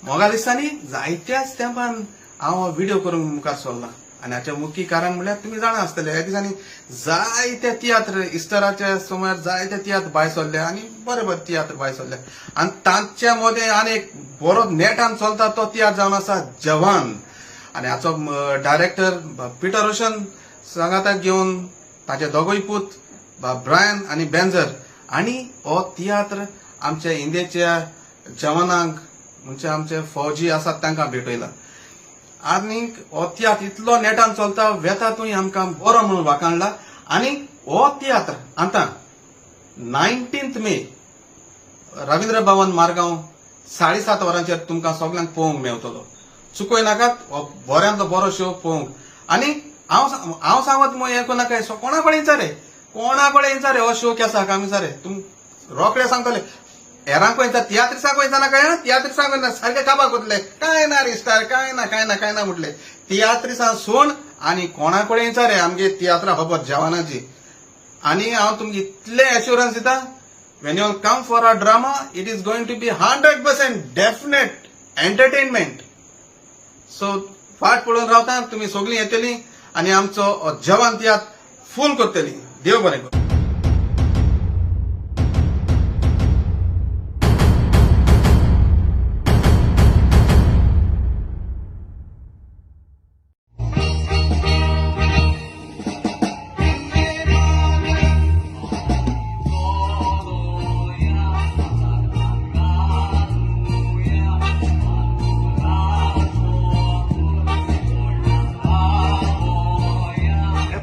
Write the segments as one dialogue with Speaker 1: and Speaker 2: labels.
Speaker 1: मोगा दिसांनी जायत्याच तेंपान हांव हो व्हिडिओ करूंक मुखार सरला आनी हाचें मुख्य कारण म्हणल्यार तुमी जाणा आसतले, ह्या दिसांनी जायते तियात्र इस्टराच्या सुमार जायते तियात्र भायर सरले आनी बरे बरे तियात्र भायर सरले आनी तांचे मदें आनी एक बरो नेटान चलता तो तियात्र जावन आसा जवान. आनी हाचो डायरेक्टर पिटर रोशन सांगाताक घेवन ताचे दोगूय पूत ब्रायन आनी बेंजर आनी हो तियात्र आमच्या इंडियेच्या जवानांक म्हणजे आमचे फौजी आसात तांकां भेटयला. आनीक हो तियात्र इतलो नेटान चलता वेता थंय आमकां बरो म्हणून वाखाणला. आनी हो तियात्र आतां 19 मे रवींद्र भवन मारगांव 7:30 वरांचेर तुमकां सगल्यांक पळोवंक मेवतलो. चुकोय नाकात, हो बऱ्यांतलो बरो शो पळोवंक. आनी हांव सांगत मग हें नाका, कोणा कडेन विचारे, कोणा कडेन विचारे हो शो केसा आमी विचारे, तुम रोकडे सांगतले. हेरांक विचार, तियात्रिसांक विचारना काय, तियात्रिसांक ना सारके काबाक वतले, काय ना रे स्टार, काय ना काय ना काय ना म्हटले. तियात्रिसां सोड आनी कोणा कडेन विचारे आमगे तियात्रा खबर जवानाची. आनी हांव तुमकां इतलें एश्युरन्स दिता, when you come for a drama it is going to be 100% definite entertainment. So फाट पळोवन रावता तुमी सगळीं येतलीं आनी आमचो जवान तियात्र फूल करतली. देव बरें करूं.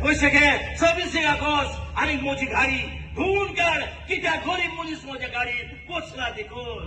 Speaker 2: पयशे घे 26 ऑगस्ट आनी म्हजी गाडी धुवून काड, कित्याक गरीब मनीस म्हज्या गाडयेन बसला देखून.